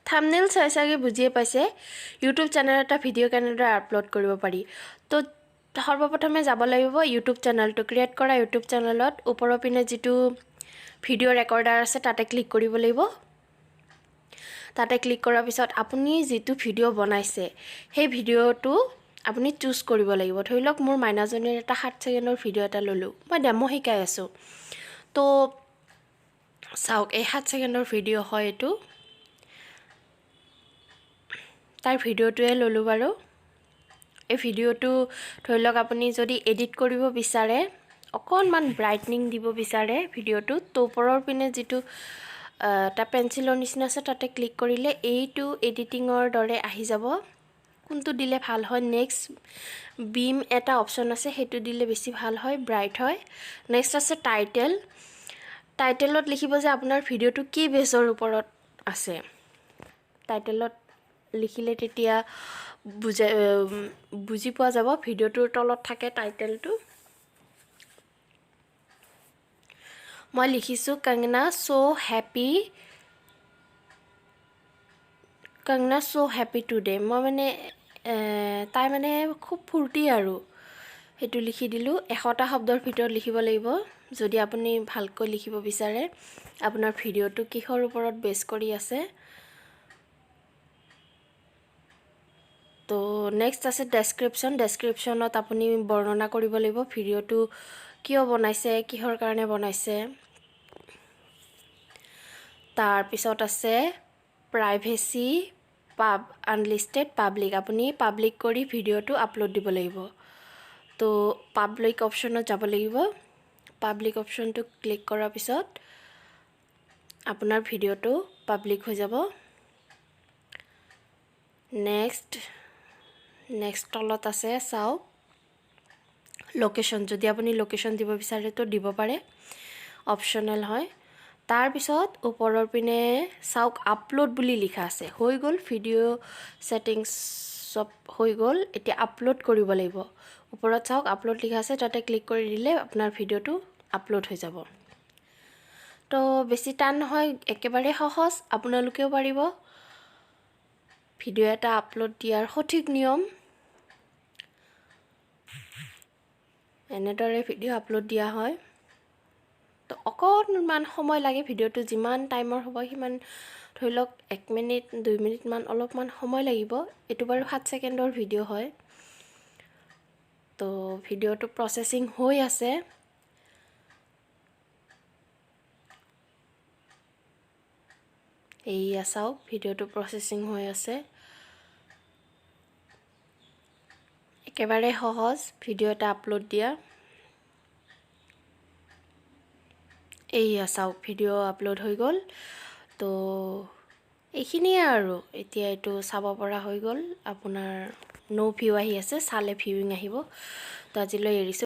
Thumbnail চাই চাগে বুজিয়ে পাইছে ইউটিউব চেনেল এটা ভিডিঅ' কেনেদৰে আপলোড কৰিব পাৰি। তো সৰ্বপ্ৰথমে যাব লাগিব ইউটিউব চেনেলটো ক্ৰিয়েট কৰা। ইউটিউব চেনেলত ওপৰৰ পিনে যিটো ভিডিঅ' ৰেকৰ্ডাৰ আছে তাতে ক্লিক কৰিব লাগিব। তাতে ক্লিক কৰাৰ পিছত আপুনি যিটো ভিডিঅ' বনাইছে সেই ভিডিঅ'টো আপুনি চুজ কৰিব লাগিব। ধৰি লওক মোৰ মাইনাজনীৰ এটা 7 ছেকেণ্ডৰ ভিডিঅ' এটা ল'লোঁ, মই ডেম' শিকাই আছোঁ। তো চাওক, এই 7 ছেকেণ্ডৰ ভিডিঅ' হয় এইটো, তাৰ ভিডিঅ'টোৱে ল'লোঁ বাৰু। এই ভিডিঅ'টো ধৰি লওক আপুনি যদি এডিট কৰিব বিচাৰে, অকণমান ব্ৰাইটনিং দিব বিচাৰে ভিডিঅ'টোত, তো ওপৰৰ পিনে যিটো এটা পেঞ্চিলৰ নিচিনা আছে তাতে ক্লিক কৰিলে এইটো এডিটিঙৰ দৰে আহি যাব। কোনটো দিলে ভাল হয়, নেক্সট বিম এটা অপশ্যন আছে, সেইটো দিলে বেছি ভাল হয়, ব্ৰাইট হয়। নেক্সট আছে টাইটেল। টাইটেলত লিখিব যে আপোনাৰ ভিডিঅ'টো কি বেছৰ ওপৰত আছে। টাইটেলত লিখিলে তেতিয়া বুজি পোৱা যাব। ভিডিঅ'টোৰ তলত থাকে টাইটেলটো। মই লিখিছোঁ Kangana so' happy, Kangana so' happy today. মই মানে তাই মানে খুব ফূৰ্তি আৰু সেইটো লিখি দিলোঁ। 100টা শব্দৰ ভিতৰত লিখিব লাগিব যদি আপুনি ভালকৈ লিখিব বিচাৰে আপোনাৰ ভিডিঅ'টো কিহৰ ওপৰত বেছ কৰি আছে। তো নেক্সট আছে ডেছক্ৰিপশ্যন। ডেছক্ৰিপশ্যনত আপুনি বৰ্ণনা কৰিব লাগিব ভিডিঅ'টো কিয় বনাইছে, কিহৰ কাৰণে বনাইছে। তাৰপিছত আছে প্ৰাইভেচি আনলিষ্টেড পাব্লিক। আপুনি পাব্লিক কৰি ভিডিঅ'টো আপলোড দিব লাগিব। তো পাব্লিক অপশ্যনত যাব লাগিব। পাব্লিক অপশ্যনটো ক্লিক কৰাৰ পিছত আপোনাৰ ভিডিঅ'টো পাব্লিক হৈ যাব। নেক্সট তলত আছে চাওক লোকেশ্যন। যদি আপুনি লোকেশ্যন দিব বিচাৰে তো দিব পাৰে, অপশ্যনেল হয়। তাৰপিছত ওপৰৰ পিনে চাওক আপলোড বুলি লিখা আছে। হৈ গ'ল, ভিডিঅ' ছেটিংছ চব হৈ গ'ল। এতিয়া আপলোড কৰিব লাগিব। ওপৰত চাওক আপলোড লিখা আছে, তাতে ক্লিক কৰি দিলে আপোনাৰ ভিডিঅ'টো আপলোড হৈ যাব। তো বেছি টান নহয়, একেবাৰে সহজ, আপোনালোকেও পাৰিব ভিডিঅ' এটা আপলোড দিয়াৰ সঠিক নিয়ম। এনেদৰে ভিডিঅ' আপলোড দিয়া হয়। তো অকণমান সময় লাগে, ভিডিঅ'টো যিমান টাইমৰ হ'ব সিমান, ধৰি লওক 1 মিনিট 2 মিনিটমান অলপমান সময় লাগিব। এইটো বাৰু 7 ছেকেণ্ডৰ ভিডিঅ' হয়। তো ভিডিঅ'টো প্ৰচেছিং হৈ আছে। এইয়া চাওক ভিডিঅ'টো প্ৰচেছিং হৈ আছে। একেবাৰে সহজ ভিডিঅ' এটা আপলোড দিয়া। এইয়া চাওক ভিডিঅ' আপলোড হৈ গ'ল। তো এইখিনিয়ে আৰু এতিয়া এইটো চাব পৰা হৈ গ'ল। আপোনাৰ ন' ভিউ আহি আছে, চালে ভিউইং আহিব। তো আজিলৈ এৰিছোঁ।